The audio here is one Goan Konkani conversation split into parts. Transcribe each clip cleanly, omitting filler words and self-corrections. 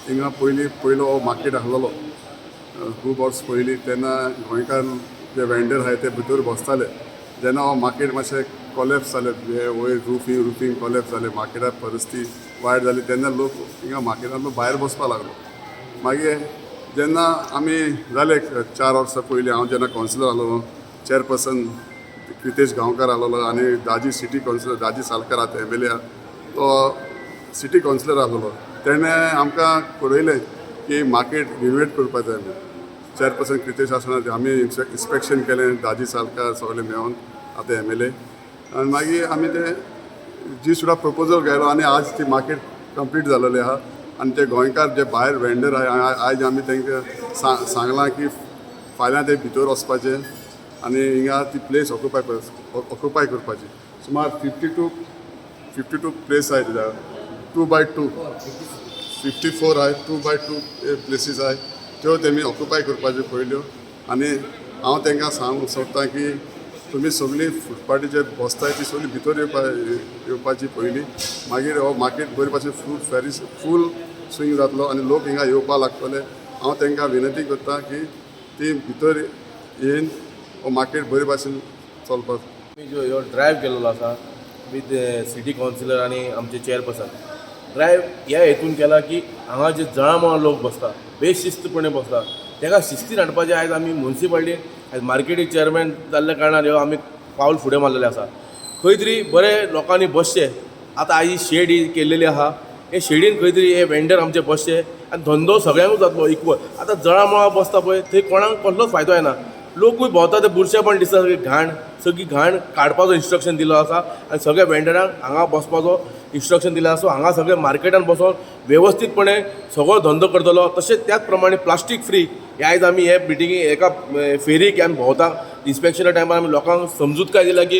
हिंगा पयलीं पयलो हो मार्केट आसलेलो खूब वर्स पयलीं, तेन्ना गोंयकार जे वेंडर आहाय ते भितर बसताले. जेन्ना हो मार्केट मातशें कोलॅप्स जालें, हे वयर रुफींग कोलॅप्स जालें, मार्केटार परिस्थिती वायट जाली, तेन्ना लोक हिंगा मार्केटांतलो भायर बसपाक लागलो. मागीर जेन्ना आमी जाले 4 वर्सां पयलीं, हांव जेन्ना कावन्सिलर आसलेलो, चेअरपर्सन क्रितेश गांवकार आसलेलो आनी दाजी सिटी कावन्सिलर दाजी सालकार, आतां एमएलए, तो सिटी कावन्सिलर आसलेलो, तेणें आमकां कळयलें की मार्केट रिनोवेट करपा जाय म्हणून. चेअरपर्सन क्रितेश आसतना आमी इन्स्पेक्शन केलें, दाजी सालकार सगळे मेळोन, आतां एमएलए, आनी मागीर आमी ते जी सुद्दां प्रपोजल घायलो आनी आज ती मार्केट कंप्लीट जालेली आहा. आनी ते गोंयकार जे भायर वेंडर आहा, आयज आमी तांकां सांगलां की फाल्यां ते भितर वचपाचे आनी हिंगा ती प्लेस ऑक्युपाय करपाची. सुमार 52 प्लेस आहाय, तिका 2 बाय 2, 54 आहाय, 2 बाय 2 प्लेसीस आहाय, त्यो तेमी ऑक्युपाय करपाच्यो पयल्यो. आनी हांव तांकां सांगूंक सोदतां की तुमी सगळीं फुटपाटीचेर बसताय ती सगळीं भितर येवपाची पयलीं. मागीर हो मार्केट बरे भाशेन फूल फेरीस फूल स्विंग जातलो आनी लोक हिंगा येवपाक लागतले. हांव तांकां विनंती करता की ती भितर येवन हो मार्केट बरे भाशेन चलपाक. आमी जो ह्यो ड्रायव्ह केलेलो आसा विथ सिटी कावन्सिलर आनी आमचे चेअरपर्सन, ड्रायव्ह ह्या हेतून केला की हांगा जे जळामळा लोक बसता, बेशिस्तपणे बसता, ताका शिस्तीन हाडपाचें. आयज आमी मुन्सिपाल्टीन आयज मार्केटीक चेअरमॅन जाल्ल्या कारणान ह्यो आमी पावल फुडें मारलेलें आसा. खंय तरी बरे लोकांनी बसचें. आतां आयज शेड ही केल्लेली आहा, हे शेडीन खंय तरी हे वेंडर आमचे बसचे आनी धंदो सगळ्यांकूच जातलो इक्वल. आतां जळामळा बसता पळय, थंय कोणाक कसलोच फायदो येना. लोकूय भोंवता ते बुरशेपण दिसता. सगळी घाण, सगळी घाण काडपाचो इन्स्ट्रक्शन दिलो आसा आनी सगळ्या वेंडरांक हांगा बसपाचो इन्स्ट्रक्शन दिलें आसा. हांगा सगळे मार्केटान बसोन वेवस्थीतपणे सगळो धंदो करतलो. तशेंच त्याच प्रमाणे प्लास्टीक फ्री हे आयज आमी हे मिटिंगे एका फेरीक आमी भोंवता. इन्स्पेक्शना टायमार आमी लोकांक समजूत काय दिला की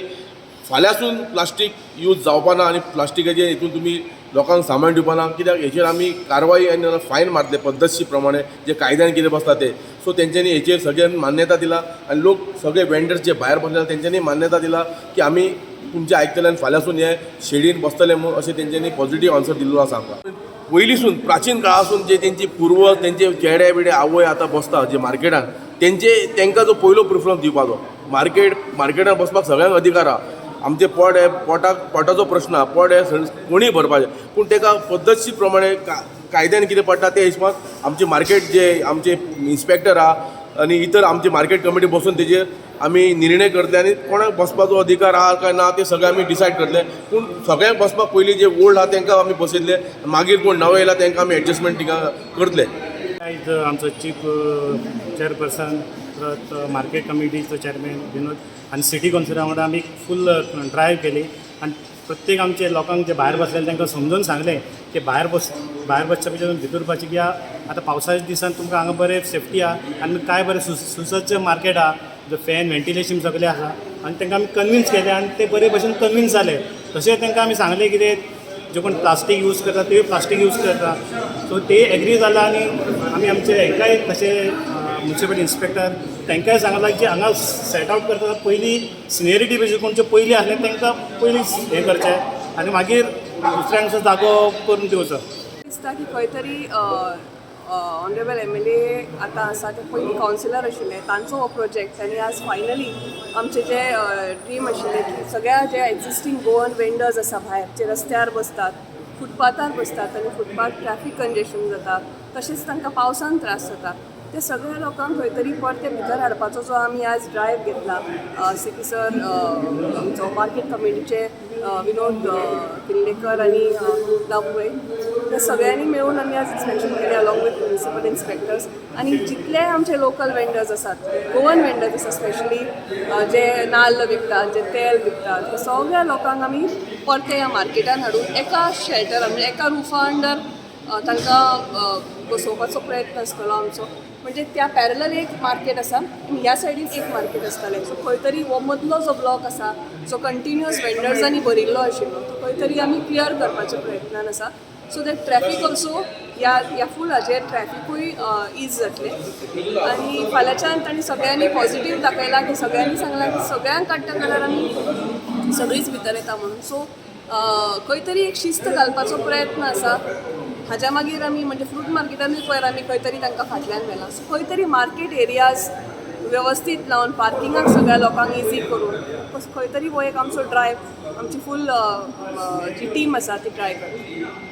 फाल्यांसून प्लास्टीक यूज जावपा ना आनी प्लास्टिकाचे हितून तुमी लोकांक सामान दिवपा ना, कित्याक हेचेर आमी कारवाई आनी फायन मारतले पद्दतशीर प्रमाणे, जे कायद्यान कितें बसता ते. सो तेंच्यांनी हेचेर सगळ्यांनी मान्यता दिला आनी लोक सगळे वेंडर्स जे भायर बसले तेंच्यांनी मान्यता दिला की आमी तुमचें आयकतले आनी फाल्यांसून हे शेडीन बसतले म्हूण, अशें तेंच्यांनी पॉझिटीव आन्सर दिल्लो आसा आमकां. पयलींसून प्राचीन काळासून जे तेंची पूर्वज, तेंचे चेडे बिडे, आवय आतां बसता जे मार्केटान, तेंचे तेंकां जो पयलो प्रिफरन्स दिवपाचो. मार्केटान बसपाक सगळ्यांक अधिकार आहा. आमचें पोट हे पोटाक पोटाचो प्रश्न आहा. पोट हे कोणीय भरपाचें, पूण तेका पद्दतशीर प्रमाणे कायद्यान कितें पडटा ते हिशोबान आमचे मार्केट जे आमचे इन्स्पेक्टर आहा आनी इतर आमची मार्केट कमिटी बसून तेजेर आमी निर्णय करतले आनी कोणाक बसपाचो अधिकार आहा काय ना ते सगळे आमी डिसायड करतले. पूण सगळ्यांक बसपाक पयलीं जे ओल्ड आहा तांकां आमी बसयतले, मागीर कोण नवे येयला तांकां आमी एडजस्टमेंट थिंगा करतले. आयज आमचो चीफ चेअरपर्सन, परत मार्केट कमिटीचो चेअरमॅन विनोद आनी सिटी कावन्सिलरा वांगडा आमी फूल ड्रायव्ह केली आनी प्रत्येक आमचे लोकांक जे भायर बसलेले तांकां समजून सांगलें की भायर बसच्या पेक्षा तुमी भितर वचपाची, कित्याक आतां पावसाच्या दिसान तुमकां हांगा बरें सेफ्टी आहा आनी काय बरें सुसज्ज मार्केट आहा, जो फॅन, व्हेंटिलेशन सगळें आसा. आनी तांकां आमी कन्विन्स केलें आनी ते बरे भशेन कन्विन्स जाले. तशें तांकां आमी सांगलें कितें जे कोण प्लास्टीक यूज करता ते प्लास्टीक यूज करता, सो ते एग्री जाला. आनी आमी आमचे हेंकाय तशें म्युनिसिपल इन्स्पेक्टर तांकांय सांगलां की हांगा सेट आवट करता पयलीं सिनियरिटी बेजीस कोणचे पयलीं आसले तांकां पयलीं हें करचें आनी मागीर दुसऱ्यांक जागो करून दिवचो. दिसता की खंय तरी ऑनरेबल एमएलए आतां आसा ते पयलीं कावन्सिलर आशिल्ले, तांचो हो प्रोजेक्ट आनी आज फायनली आमचे जे ड्रीम आशिल्ले की सगळ्या जे एक्झिस्टींग गोवन वेंडर्स आसा भायर, जे रस्त्यार बसतात, फुटपाथार बसतात आनी फुटपाथ ट्रॅफीक कंजेशन जाता, तशेंच तांकां पावसान त्रास जाता, ते सगळ्या लोकांक खंय तरी परते भितर हाडपाचो जो आमी आज ड्रायव्ह घेतला, सीपी सर, आमचो मार्केट कमिटीचे विनोद किल्लेकर आनी दाबुळे, त्या सगळ्यांनी मेळून आमी आज इन्स्पेक्शन केलें अलॉंग विथ म्युनिसिपल इन्स्पेक्टर्स. आनी जितले आमचे लोकल वेंडर्स आसात, गोवन वेंडर्स आसा, स्पेशली जे नाल्ल विकतात, जे तेल विकतात, ते सगळ्या लोकांक आमी परते ह्या मार्केटान हाडून एका शेल्टर, म्हणजे एका रुफा अंडर तांकां बसोवपाचो प्रयत्न आसतलो आमचो. म्हणजे त्या पॅरलल एक मार्केट आसा आनी ह्या सायडीन एक मार्केट आसतलें. सो खंय तरी हो मदलो जो ब्लॉक आसा, जो कंटिन्युअस वेंडर्सांनी भरिल्लो आशिल्लो, तो खंय तरी आमी क्लियर करपाच्या प्रयत्नान आसा, सो that traffic also ह्या फूल हाजेर ट्रॅफिकूय is जातलें. आनी फाल्यांच्यान तांणी सगळ्यांनी पॉझिटीव दाखयलां की सगळ्यांनी सांगलां की सगळ्यांक काडटा जाल्यार आमी सगळींच भितर येता म्हणून. सो खंय तरी एक शिस्त घालपाचो प्रयत्न आसा. हाज्या मागीर आमी म्हणजे फ्रूट मार्केटानूय पयर आमी खंय तरी तांकां फाटल्यान व्हेलां. सो खंय तरी मार्केट एरियाज वेवस्थीत लावन पार्किंगाक सगळ्या लोकांक इजी करून खंय तरी हो एक आमचो ड्रायव, आमची फूल जी टीम आसा ती ट्राय करता.